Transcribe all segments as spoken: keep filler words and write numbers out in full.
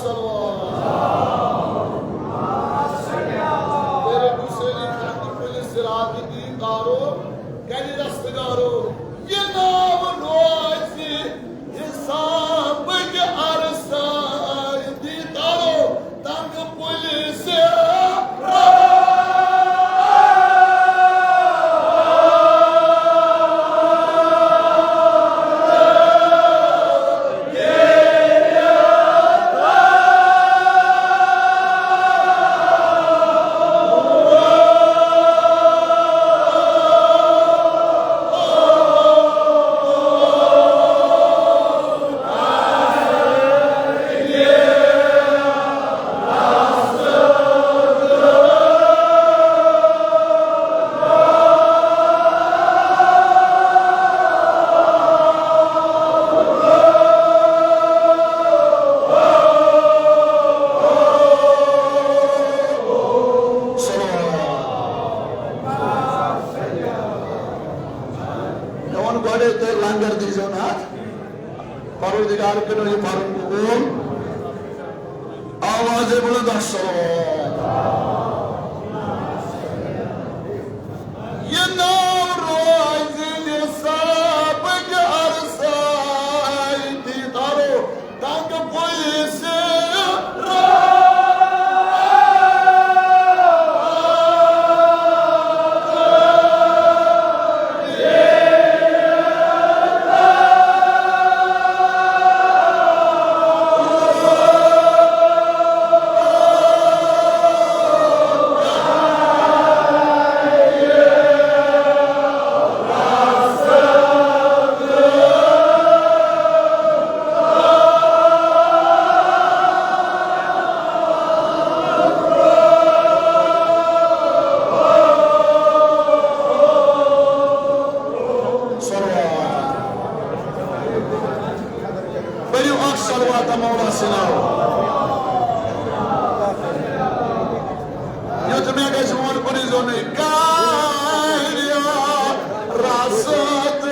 صلوات۔ تیرے حسینی خط پل صراط دیدارو، گلی رستگارو، یہ ناو روزِ حسابٕکۍ عرصہٕ دیدارو، تنگ پل صراط۔ مےٚ ووٚن گۄڈَے، تُہۍ لنگر دیٖزیو نہٕ اَتھ۔ پروردگار کٔرِو یہِ پَرُن قبوٗل۔ آواز بلند الصلوات۔ یہ ناو روزِ حسابٕکۍ عرصہٕ دیدارو، تنگ پل صراط۔ صلوات۔ پٔرِو اکھ صلوات مولا سٕنٛدیو۔ یُتھ مےٚ گژھِ وۄنۍ کُنُے زوٚنُے کارِ رسد۔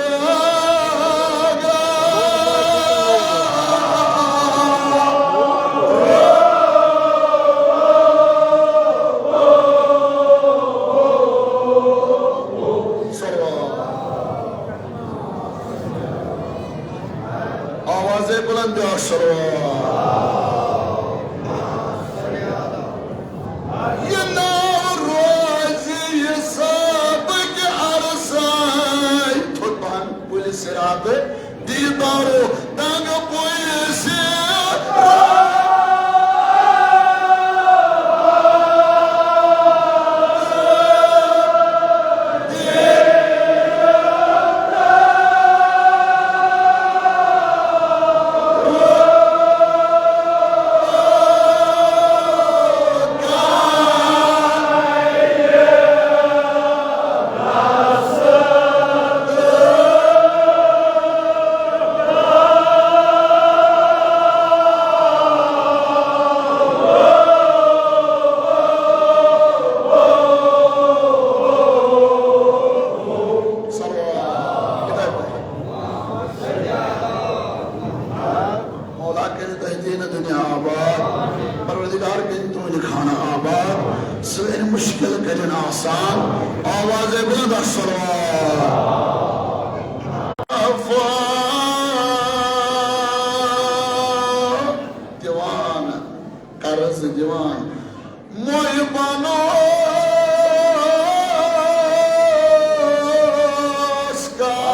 آوازے بلند بیاکھ صلوات۔ یہ ناو روزِ حسابٕکۍ عرصہٕ۔ تھوٚد پہن پُلہِ صراط دیدارو، تنگ پُلہِ صراط۔ مولا کٔرِن تۄہہِ دیٖنہٕ دُنیا آباد، پروردگار کٔرِن تُہٕنٛدِ خانہٕ آباد، سٲنۍ مُشکِل کٔرِن آسان۔ آوازے بلند الصلوات۔ دِوان، قرض دِوان۔ محبن اوس کار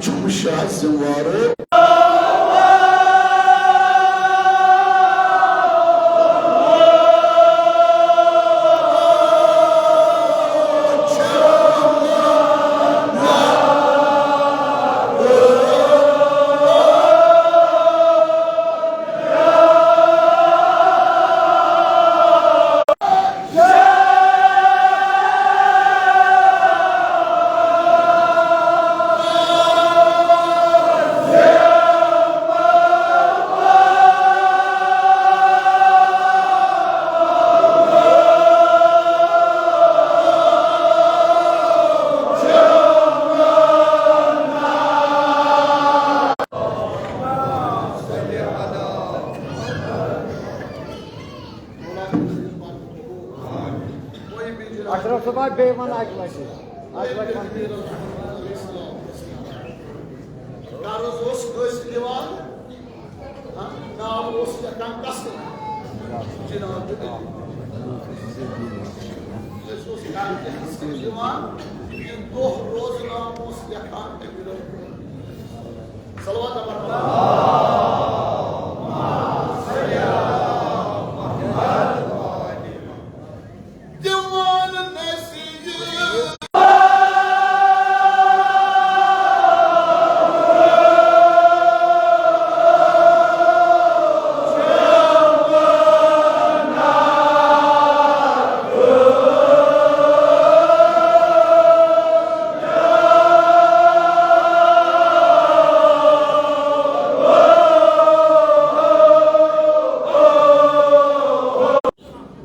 چھُم شاہ سِوارو۔ اشرف صٲب، بیٚیہِ وَن اَکہِ لَٹہِ۔ اَکہِ لَٹہِ وَن۔ قرض اوس کٲنٛسہِ دِوان، ہاں، ناو اوس لیکھان قسم۔ جناب، أسۍ اوس قرض قسم دِوان، یہِ دۄہ روزناو اوس لیکھان أمیٖرَن۔ صلوات پرو۔ دیوان نصیب۔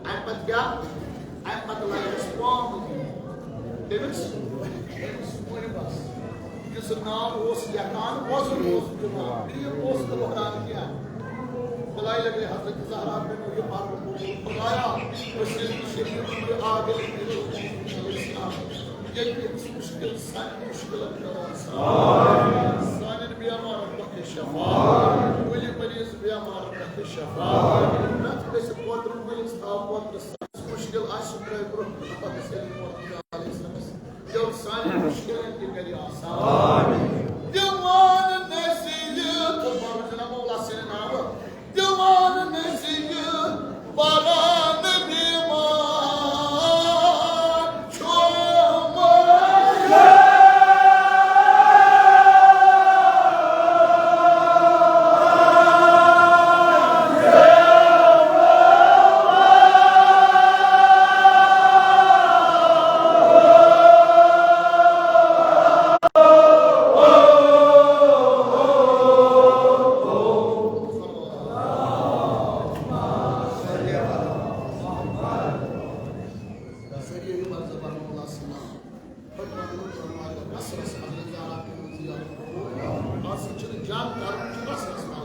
اَمہِ پَتہٕ کیٛاہ؟ اَمہِ پَتہٕ لَگہِ اَسہِ پانہٕ تٔمِس، تٔمِس مُحبَس، یُس ناو اوس لیکھان، وۄزُل اوس دِوان، کرٛیٖم اوس نہٕ وۄتھان کینٛہہ۔ بَلایہِ لَگے حضرت زہرا بِن یہِ پَرُن قبوٗل۔ خۄدایا، أسۍ ییٚلہِ شریٖف عمرِ عادل علیہ السلام، ییٚتہِ یُس مُشکِل سانہِ مُشکِلَن پٮ۪ٹھ آسان۔ سانٮ۪ن بیمارَن پٮ۪ٹھ شفا۔ کُلہِ مریض بیمار گژھِ شفا۔ پرٛٮ۪تھ کٲنٛسہِ کوترٕ کُلِس تھاو کوترٕ سَنَس مُشکِل آسہِ، سُہ ترٛٲوِتھ برٛونٛہہ کُن۔ محمد صلی اللہ علیہ وسلم۔ یہِ سانہِ مُشکِلَن تہِ کَرِ آسان۔ دیوان نصیب، تہٕ پَرُن چھُنہ مولا سٕنٛدِ ناوٕ۔ دیوان نصیب، پَران بیمار چھُ۔ ذٔریعہٕ یِمَن زَبَر مولا سٕنٛدِ ناوٕ۔ پھٔٹراونہٕ تہٕ ماجہِ قصرس منٛز زیارت کٔرمٕژ زیارت قبول۔ آز چھُنہٕ جنگ کرُن، چھُ قصرس منٛز آز۔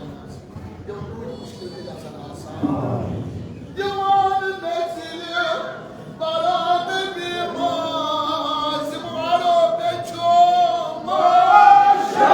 یِم روٗدۍ مُشکِل تہِ گژھن آسان۔ دِوان نٔژِلہِ برات بیمار، زِموارو پٮ۪ٹھ چھُ ماشا۔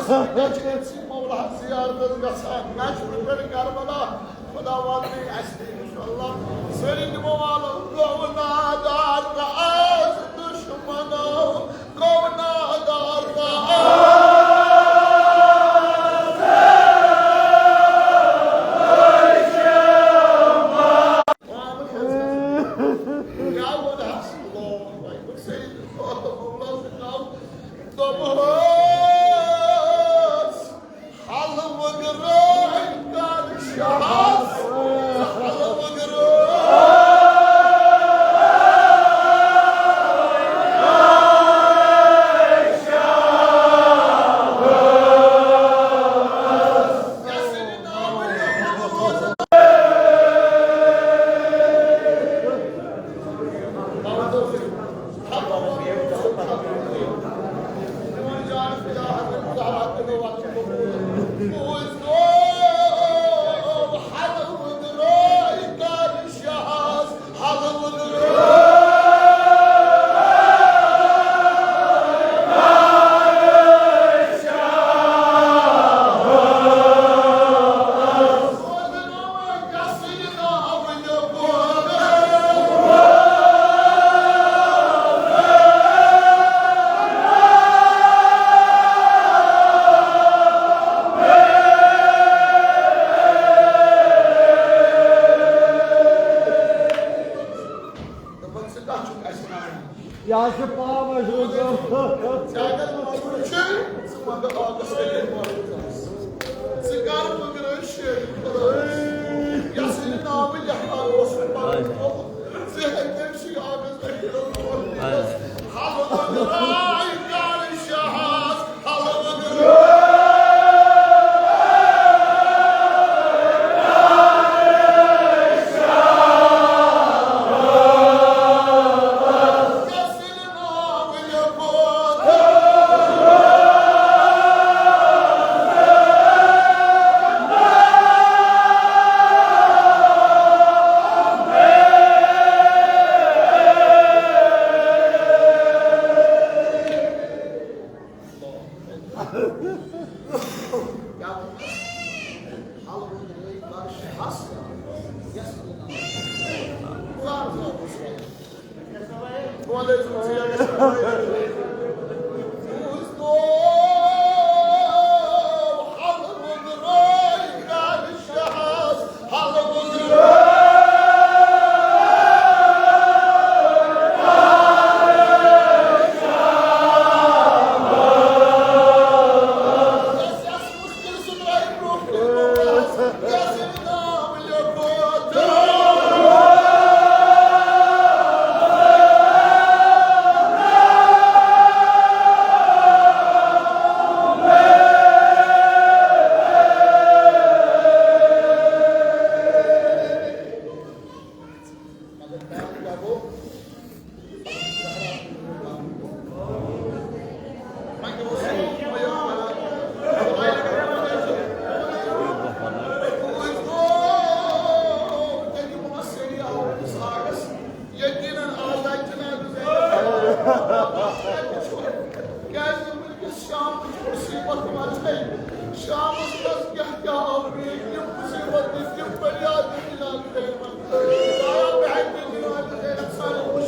مےٚ چھِ أمۍ سٕے مولاہَس زیارتَس گژھان، نجف پٮ۪ٹھ کربلا۔ خداوند، اَسہِ دِ اِنشاءاللہ۔ سٲری دِمو والو، گوٚو نادار آز دُشمنو، گوٚو نادار آز۔ کیٛاہ وَنہٕ ہس؟ اللہ اکبر۔ سٲری دِمو والو، مولاہَس گوٚو۔ دوٚپہَس، حلوٕ گرٛٲے کر شہس، حلوٕ گرٛٲے۔ دَپان، ژٕ کَتھ چھُکھ اَسہِ وَنان؟ یہِ حظ چھِ پاوَر شو۔ ژےٚ اگر وَنُن چھُے، ژٕ وَنہٕ آگَس کَرِ وَنُن۔ ژٕ کَر مگر شٲعری خۄدایَس۔ یَس یہِ ناوٕ لیکھان اوس پَنُن تھوٚومُت۔ ژٕ ہیٚکھ تٔمۍ سٕے آگَس کَرِ وَنُن۔ حلوٕ گرٛاے کَر شہس، حلوٕ گرٛاے۔ کیٛازِ وٕنکیٚس شامٕچ مُصیبت وَنَے؟ شامَس منٛز کیٛاہ کیٛاہ آو پیش؟ یِم مُصیبت تہٕ تِم فریاد تہٕ نِلان کٔرمٕتۍ۔ خدایا، بہٕ ہٮ۪کہٕ نہٕ جناب زینب سانٮ۪ن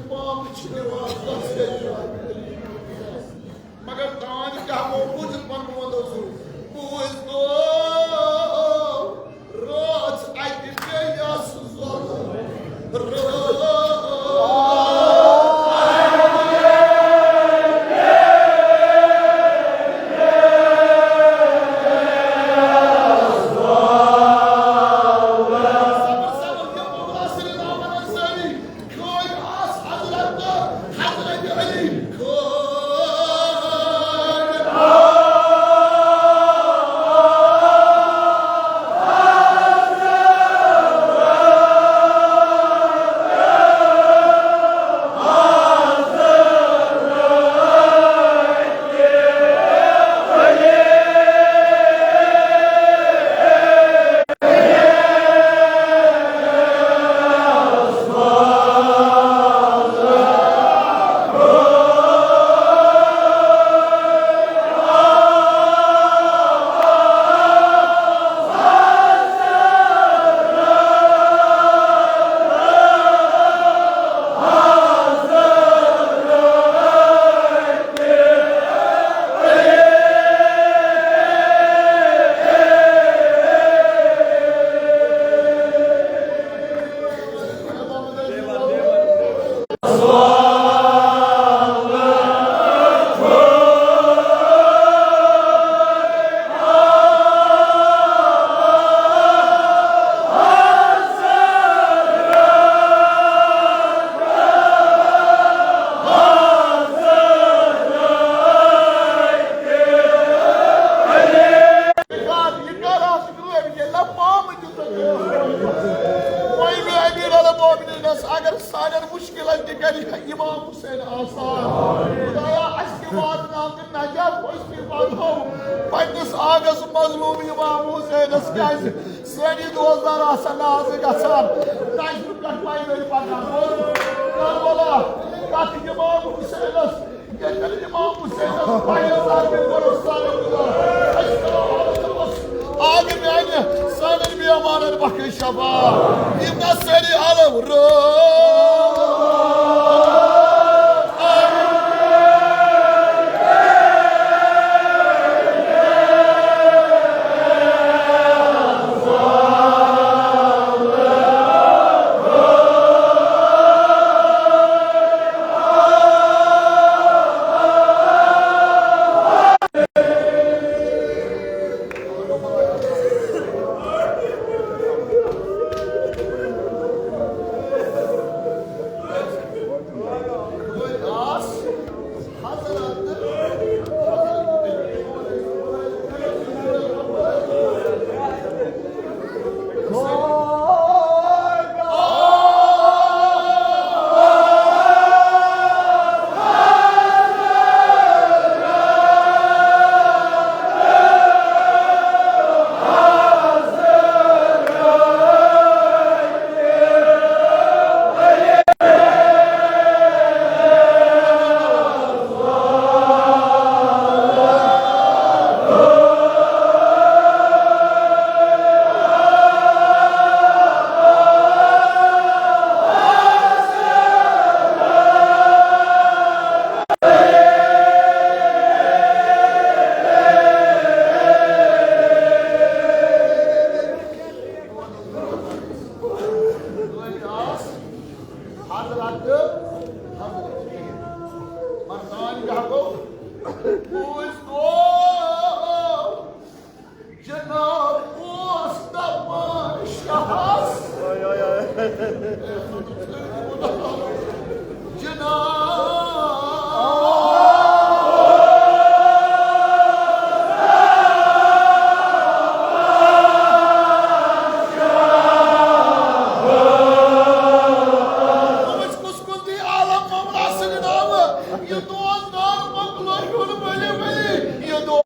پاپہٕ چھِ دِوان، مگر تانۍ کیٛاہ گوٚو بوٗزِتھ پنُن وَنُن اوسُم۔ بوٗزۍ تو رٲژ اَکہِ بیٚیہِ ٲس ظۄلم۔ رٲژ یہِ کر، یہِ کر آو سُہ گٲڑۍ، ییٚلہِ نہ پامہٕ دیُتُکھ۔ وۄنۍ گٔے امیر المومنینس، اگر سانٮ۪ن مُشکلن تہِ کرِ امام حسین آسان۔ خدایا، اسہِ تہِ واتناو تہٕ نجات، أسۍ تہِ واتناو پننِس آغس مظلوم امام حسینس، کیازِ سٲنی دوستدار آسن نہ آز گژھان۔ نجفہٕ پٮ۪ٹھ پیدل پکان۔ کربلا، تتھ امام حسینس ییٚتٮ۪ن امام حسینس پننہِ ذاتہِ کوٚرُکھ سارے گُزار۔ أسۍ کرو عرض، آگے میانہِ سانٮ۪ن بیمارن بخش شفا۔ یِم نہ سٲری عالم رٲتۍ۔ حضرت، حضرت، مردان کیٛاہ گوٚو؟ بوٗزۍ تو، جناب اوس دپان شاہس، جناب۔ کُس کُس دی عالم مملہ سٕنٛدِ ناوٕ؟ یہِ دوس نار مۄکلٲیہُن ؤلِو ؤلِو۔ یہِ دوس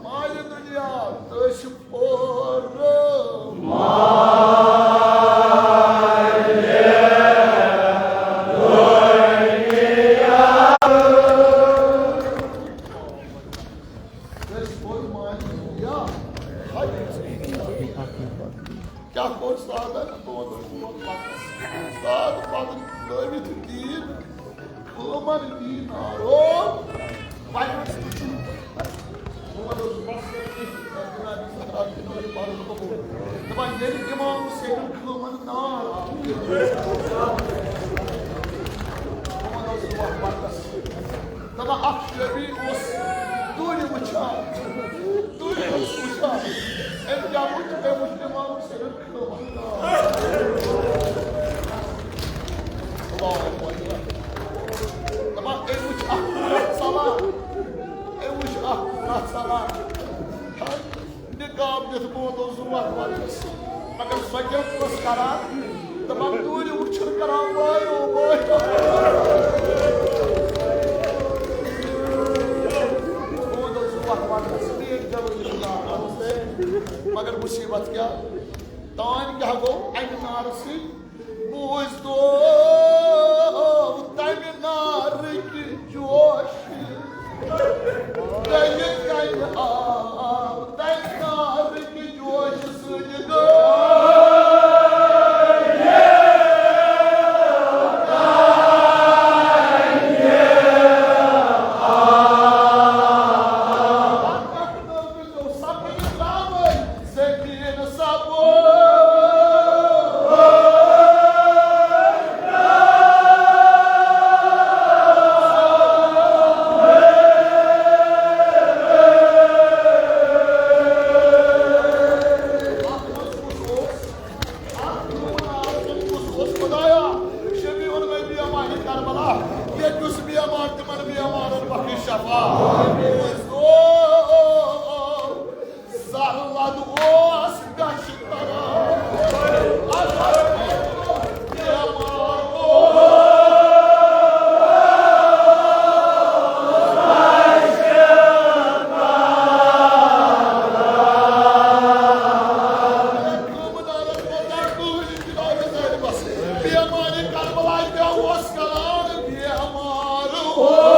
مالِ دُنیا تہٕ چھِ پورٕ۔ اکھ اوس سادٕ، اکھ اوس سادٕ پتہٕ لٲوِتھ دیٖن، کٲمن دیٖن آرو۔ وۄنۍ اوس وٕچھُن۔ محمد اوس بس کٔرِتھ، جناب سکرات کِنۍ اوس پرُن قبول۔ دپان، ییٚلہِ امام حسینن کٲمن نار آو، محمد اوس وقت وقتس۔ دپان، اکھ شٲمی اوس دوٗرِ وٕچھان، دوٗرِ اوس وٕچھان۔ أمۍ کیٛاہ وٕچھ؟ أمۍ وٕچھ امام حسینن کٲمن نار۔ اللہ اکبر۔ دپان، أمۍ وٕچھ اکھ رتھ ژلان، أمۍ وٕچھ اکھ رتھ ژلان۔ نقاب دِتھ موت اوس سُہ وَتھ وَتھس۔ مگر سۄ کیٛاہ ٲس کران؟ دَپان، دوٗرِ وٕچھُن کران، وایو، وایو۔ موت اوس سُہ وَتھ وَتھس، نیک جلوی چھُ ناو۔ مگر مُصیٖبت کیٛاہ؟ تانۍ کیٛاہ گوٚو اَمہِ نارٕ سۭتۍ؟ بوٗزتو تَمہِ نارٕکۍ جوش۔ گٔیہِ کَنہِ آب تَمہِ نارٕکۍ جوشہٕ سۭتۍ گٔیہِ۔ سفید ترامے، زمین سبز۔ اَتھ منٛز کُس اوس؟ اَتھ منٛز کُس اوس؟ خدایا، شفیع الانبیاء ماہِ کربلا، ییٚتہِ یُس بیمار، تِمن بیمارن بخش شفا۔ او، زہر لد اوس گشہِ کران۔ بیمارِ کربلا کیٛاہ اوس کران؟ بیمار اوس۔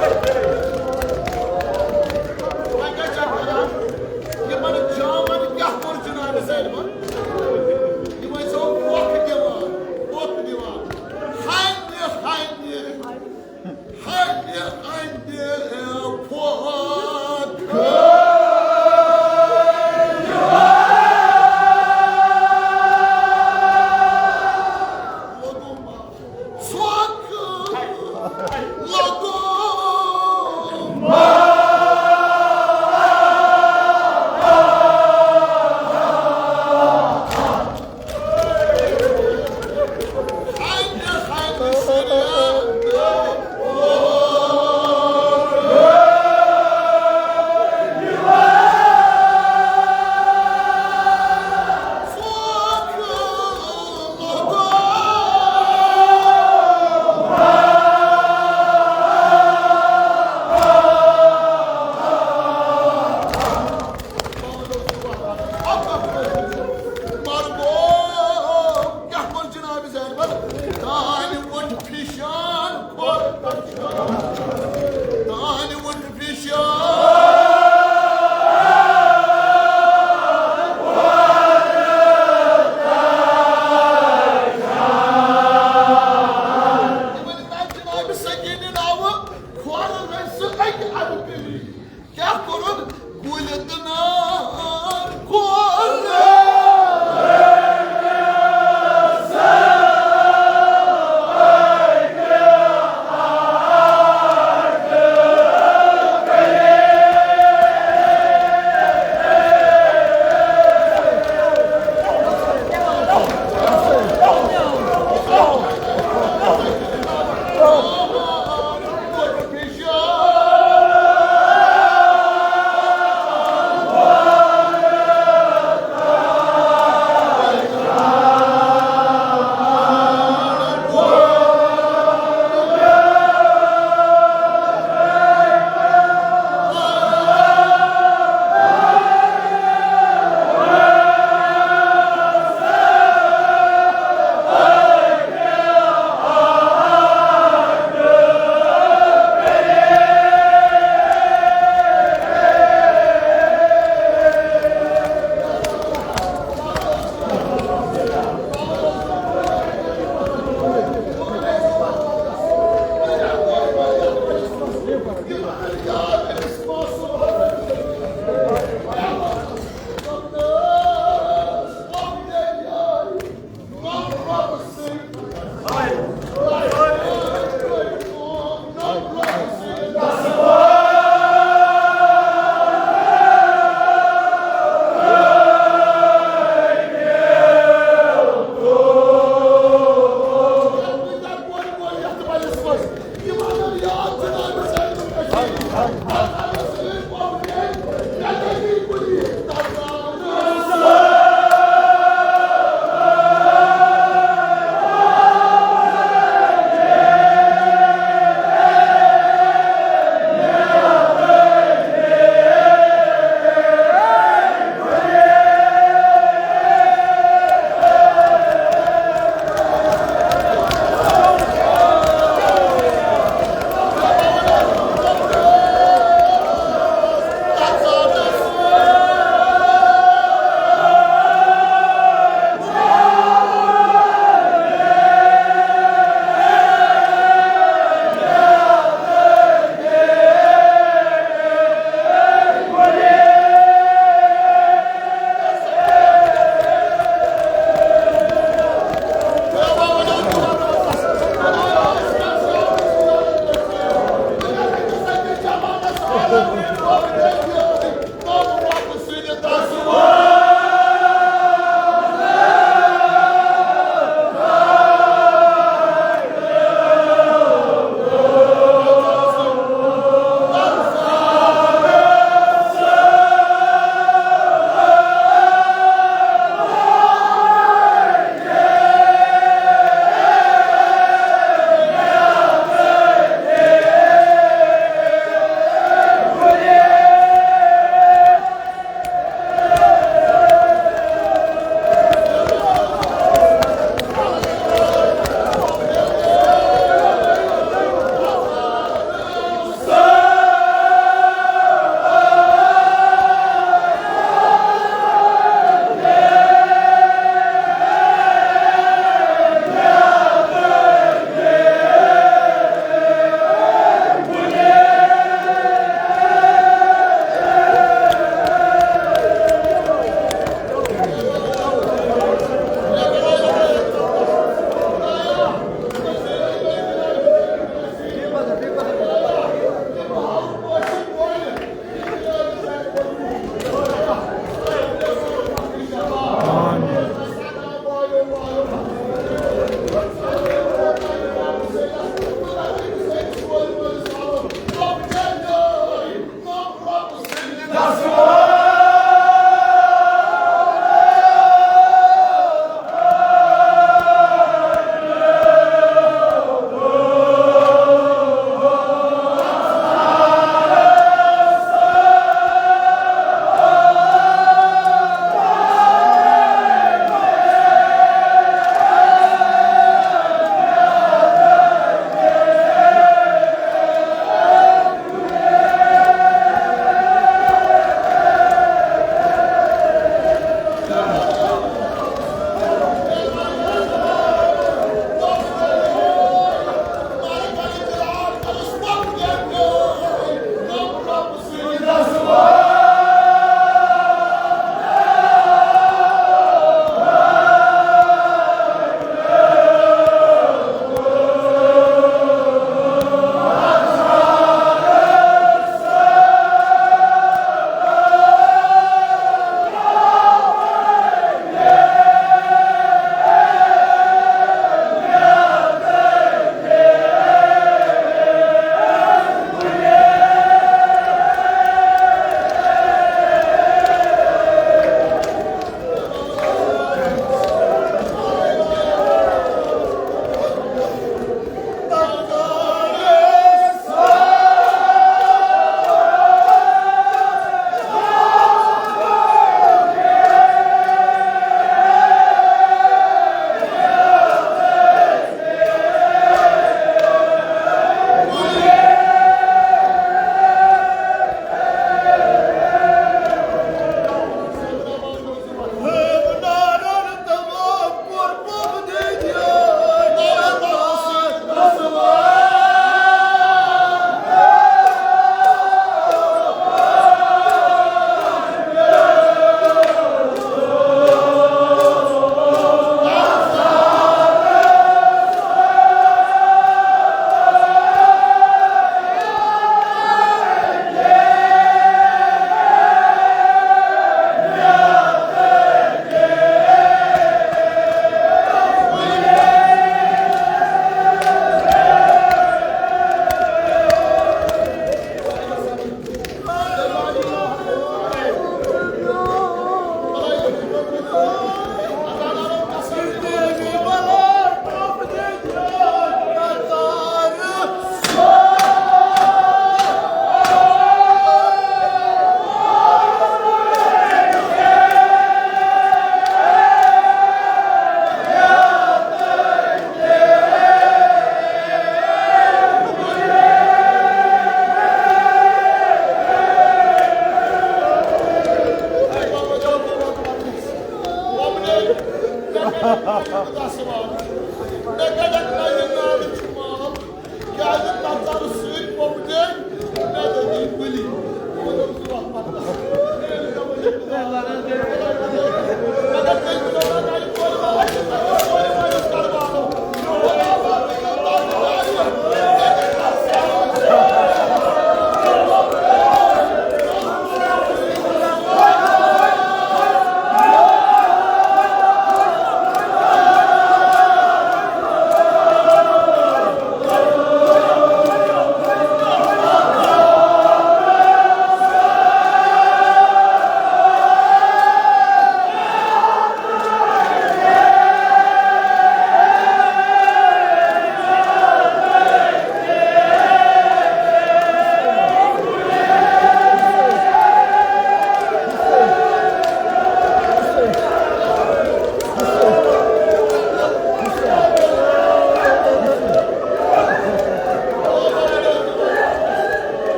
وۄنۍ کیٛاہ چھا کران؟ یِمن جامن کیٛاہ کوٚر جناب زینبن؟ یِم ٲسۍ یِم وۄکھٕ دِوان، وۄکھٕ دِوان۔ ہنہِ، ہنہِ، ہنہِ، ہنہِ پھۄکھ۔ لوٚگُم، ژھۄکھ لوٚگُم۔ مر گوٚو، کیٛاہ کوٚر جناب زینبن؟ دانہِ وُٹھ فِشان کھۄر پَشان۔ دانہِ وُٹھ فِشان۔ یِمن جناب سکیٖنہِ ناوٕ کھۄر رَسہِ اَکہِ اَدٕ کٔرِتھ۔ کیٛاہ کوٚرُن؟ گُلہِ دُنار کھۄر۔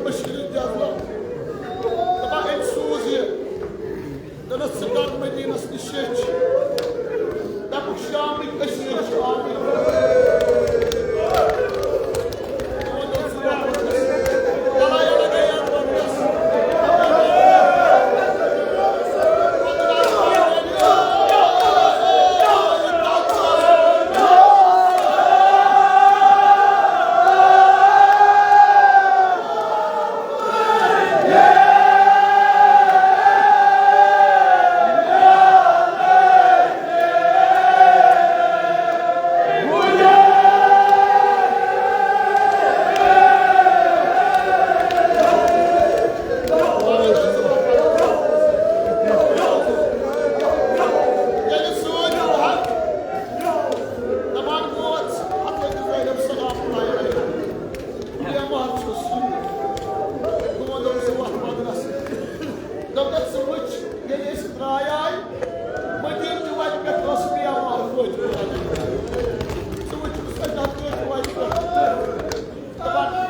بشیٖر جذبہٕ۔ دَپان، أمۍ سوٗز یہِ۔ دوٚپنَس، ژٕ کَر مدیٖنَس نِش شیٚچھ۔ دَپُکھ، شامٕکۍ أسۍ چھِ آمٕتۍ۔ دَپان ووت، اَتھ لٔگِس زینب سلام اللہ علیہا۔ بیمار چھُس۔ بہٕ وَنہٕ ژٕ وَتھ بدلَس۔ دوٚپنَس، ژٕ وٕچھ، ییٚلہِ أسۍ درٛاے آے، مدیٖنہٕ چہِ وَتہِ پٮ۪ٹھ ٲس بیمار فوجی۔ ژٕ وٕچھ، سۄ کَتھ کٲنٛسہِ وَتہِ پٮ۪ٹھ۔ دَپان،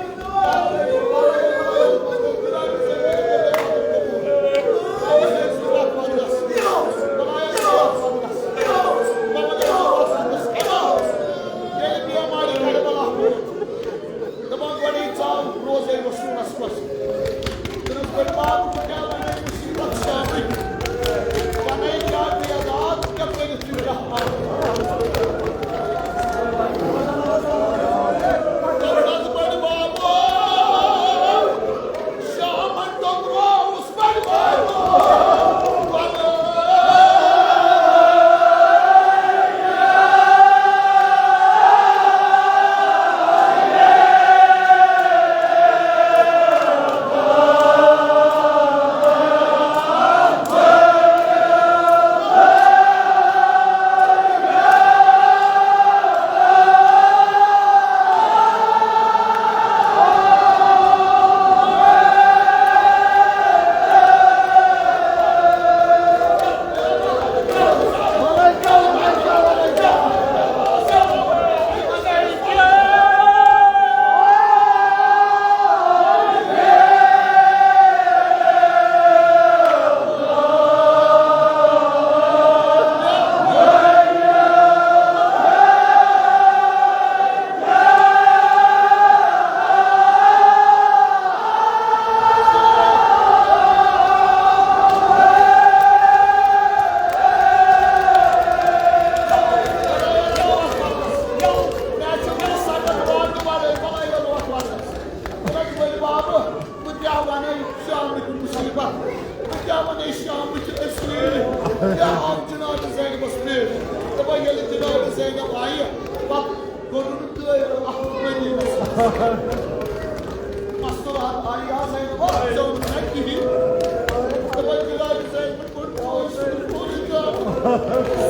ییٚلہِ بیمارِ کربلا ووت، دَپان، گۄڈَے ژاو روزے رسوٗلَس کۄس۔ دوٚپنَس، بٔڈۍ بَب، بہٕ کیٛاہ وَنَے مُصیٖبت شامٕچ؟ وَنَے کیٛاہ بیداد، ژےٚ کٔرِتھ چھُ رحمان۔ دوٚپنَس، بٔڈۍ بَب، شامَن توٚمراوُس بٔڈۍ بَب۔ بہٕ کیٛاہ وَنَے شامٕچ مُصیٖبت، بہٕ کیٛاہ وَنَے شامٕچ أسیٖری، کیٛاہ آو جناب زینبَس پیش؟ دَپان، ییٚلہِ جناب زینب آیہِ، پَتہٕ کوٚرُن دٲیرٕ اَتھ مدیٖنَس منٛز۔ مستورات آیہِ، یا زینب، ژےٚ ووٚنُتھ نہ کِہیٖنۍ۔ دَپان، جناب زینبَن کوٚر پوش، کوٚر حجاب۔